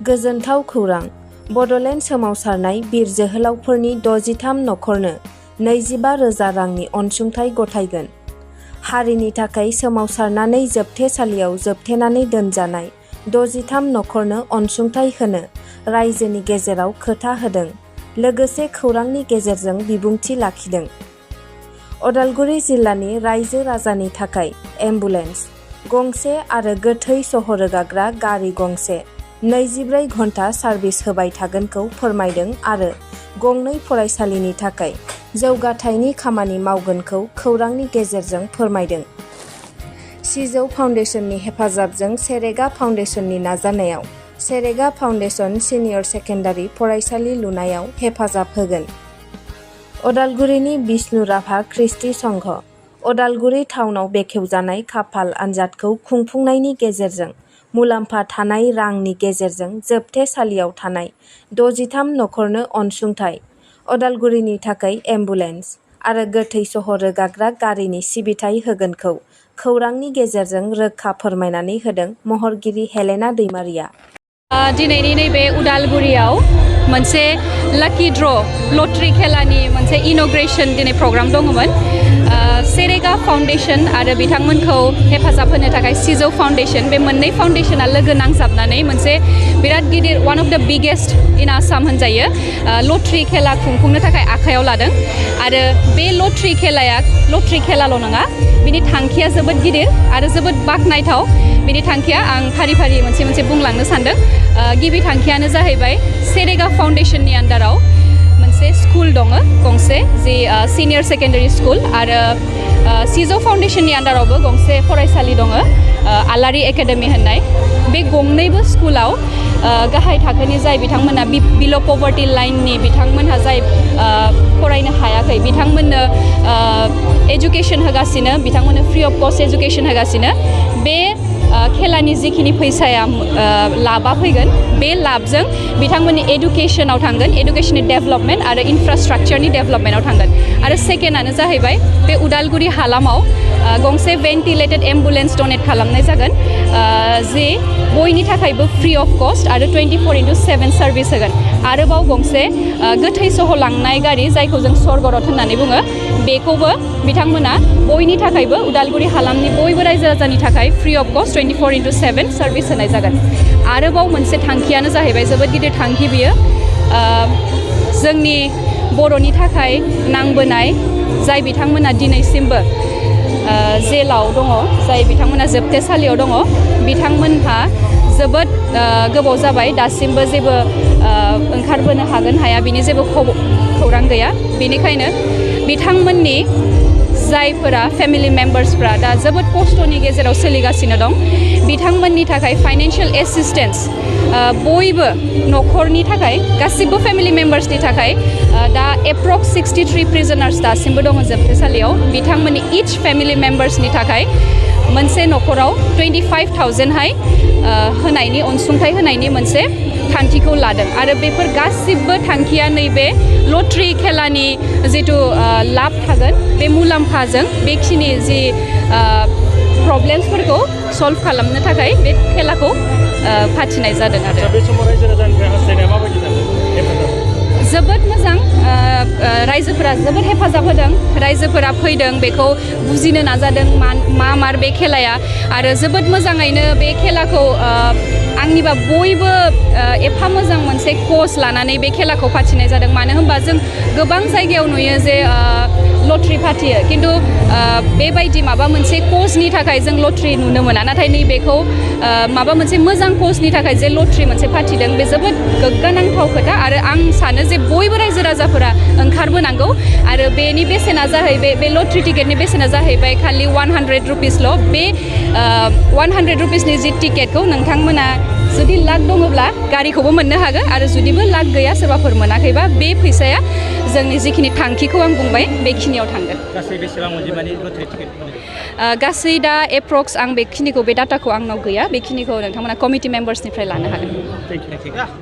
गोजोनथाव खौरां बड'लेण्ड सोमावसारनाय बिर जोहोलावफोरनि 63 नखरनो 25,000 रांनि अनसुंथाइ गथायगोन। हारिनि थाखाय सोमावसारनानै जोबथेसालियाव जोबथेनानै दोनजानाय 63 नखरनो अनसुंथाइ होनो रायजोनि गेजेराव खोथा होदों, लोगोसे खौरांनि गेजेरजों बिबुंथि लाखिदों। उदालगुरि जिल्लानि रायजो राजानि थाखाय एम्बुलेन्स गंसे आरो गोथै सह रोगाग्रा गारि गंसे 24 घन्टा सार्भिस होबाय थागोनखौ फोरमायदों आरो गंनै फरायसालिनि थाखाय जौगाथायनि खामानि मावगोनखौ खौरांनि गेजेरजों फोरमायदों। सिजौ फाउन्डेसननि हेफाजाबजों सेरेगा फाउन्डेसननि नाजानायाव सेरेगा फाउन्डेसन सिनियर सेकेन्डारि फरायसालि लुनायाव हेफाजाब होगोन। उदालगुरिनि बिष्णु राभा ख्रिस्टि संघ उदालगुरि टाउनाव बेखेवजानाय खाफाल आनजादखौ खुंफुंनायनि गेजेरजों मुलाम्फा थानाय रांनि गेजेरजों जोबथेसालियाव थानाय 63 नखरनो अनसुंथाइ, उदालगुरिनि थाखाय एम्बुलेन्स आरो गोथै सह रोगाग्रा गारिनि सिबिथाय होगोनखौ खौरांनि गेजेरजों रोखा फोरमायनानै होदों महरगिरि हेलेना दैमारिया। दिनैनि नैबे उदालगुरियाव मोनसे लाकी ड्र लटारि खेलानि मोनसे इनग्रेशन दिनै प्रग्राम दङमोन। सेरेगा फाउन्डेसन आरो बिथांमोनखौ हेफाजाब होनो थाखाय सिजौ फाउन्डेसन, बे मोननै फाउन्डेसना लोगो नांजाबनानै मोनसे बिराद गिदिर वान अफ द बिगेस्ट इन आसाम होनजायो लटारि खेला खुंफुंनो थाखाय आखायाव लादों। आरो बे लटारि खेलाल' नङा, बिनि थांखिया जोबोद गिदिर आरो जोबोद बाख्नायथाव। बिनि थांखिया आं फारि फारि मोनसे मोनसे बुंलांनो सानदों। गिबि थांखियानो जाहैबाय सेरेगा फाउन्डेसननि आन्दाराव मोनसे स्कुल दङ गंसे, जि सिनियर सेकेन्डारि स्कुल, आरो सिजौ फाउन्डेसननि आन्दारावबो गंसे फरायसालि दङ, आलारि एकाडेमि होननाय। बे गंनैबो स्कुलाव गाहाय थाखोनि जाय बिथांमोना बिल' पभार्टि लाइननि बिथांमोनहा जाय फरायनो हायाखै बिथांमोननो एजुकेसन होगासिनो, बिथांमोननो फ्रि अफ कस्ट एजुकेसन होगासिनो। बे खेलानि जिखिनि फैसाया लाबा फैगोन, बे लाबजों बिथांमोननि एडुकेसनाव थांगोन, एडुकेसननि डेभेलपमेन्ट आरो इनफ्रास्ट्राक्चारनि डेभेलपमेन्टआव थांगोन। आरो सेकेन्डआनो जाहैबाय बे उदालगुरि हालामाव गंसे भेन्टिलेटेड एम्बुलेन्स डनेट खालामनाय जागोन, जि बयनि थाखायबो फ्रि अफ कस्ट आरो 24/7 सार्भिस होगोन। आरोबाव गंसे गोथै सह लांनाय गारि, जायखौ जों स्वर्गरथ होननानै बुङो, बेखौबो बिथांमोना बयनि थाखायबो उदालगुरि हालामनि बयबो रायजो राजानि थाखाय फ्रि अफ कस्ट 24/7 सार्भिस होनाय जागोन। आरोबाव मोनसे थांखियानो जाहैबाय जोबोद गिदिर थांखि बियो, जोंनि बर'नि थाखाय नांबोनाय जाय बिथांमोना दिनैसिमबो जेलाव दङ, जाय बिथांमोना जोबथेसालियाव दङ, बिथांमोनहा जोबोद गोबाव जाबाय, दासिमबो जेबो ओंखारबोनो हागोन हाया बिनि जेबो खौरां गैया। बेनिखायनो बिथांमोननि जायफोरा फेमिलि मेम्बार्सफ्रा दा जोबोद खस्थ'नि गेजेराव सोलिगासिनो दं, बिथांमोननि थाखाय फाइनेन्शियेल एसिस्टेन्स बयबो नखरनि थाखाय, गासिबो फेमिलि मेम्बार्सनि थाखाय दा एप्रक्स 63 प्रिजनार्स दासिमबो दङ जोबथेसालियाव। बिथांमोननि इच फेमिलि मेम्बार्सनि थाखाय मोनसे नखराव 25,000हाय होनायनि अनसुंथाइ होनायनि मोनसे थांखिखौ लादों। आरो बेफोर गासिबो थांखिया नैबे लटारि खेलानि जिथु लाब थागोन, बे मुलाम्फाजों बेखिनि जि प्रब्लेम्सफोरखौ सल्भ खालामनो थाखाय बे खेलाखौ फाथिनाय जादों। आरो बे समाव रायजो राजानिफ्राय हास्थायनाया माबायदि जादों? जोबोद मोजां, रायजोफोरा जोबोद हेफाजाब होदों, रायजोफोरा फैदों, बेखौ बुजिनो नाजादों मा बे खेलाया। आरो जोबोद मोजाङैनो बे खेलाखौ आंनिबा बयबो एफा मोजां मोनसे कज लानानै बे खेलाखौ फाथिनाय जादों। मानो होनबा जों गोबां जायगायाव नुयो जे लटारि फाथियो, खिन्थु बेबायदि माबा मोनसे कजनि थाखाय जों लटारि नुनो मोना। नाथाय नैबेखौ माबा मोनसे मोजां कजनि थाखाय जे लटारि मोनसे फाथिदों, बे जोबोद गोग्गानांथाव खोथा। आरो आं सानो जे बयबो रायजो राजाफोरा ओंखारबोनांगौ। आरो बेनि बेसेना जाहैबाय, बे लटारि टिकेटनि बेसेना जाहैबाय खालि 100 रुपिसल'। बे 100 रुपिसनि जि टिकेटखौ नोंथांमोना जुदि लाक दङब्ला गारिखौबो मोननो हागोन, आरो जुदिबो लाक गैया, सोरबाफोर मोनाखैबा, बे फैसाया जोंनि जिखिनि थांखिखौ आं बुंबाय बेखिनियाव थांगोन। गासै बेसेबां अनजिमानि लटारि टिकेट? गासै दा एप्रक्स आं बेखिनिखौ, बे डाटाखौ आंनाव गैया, बेखिनिखौ नोंथांमोना कमिटि मेम्बार्सनिफ्राय लानो हागोन।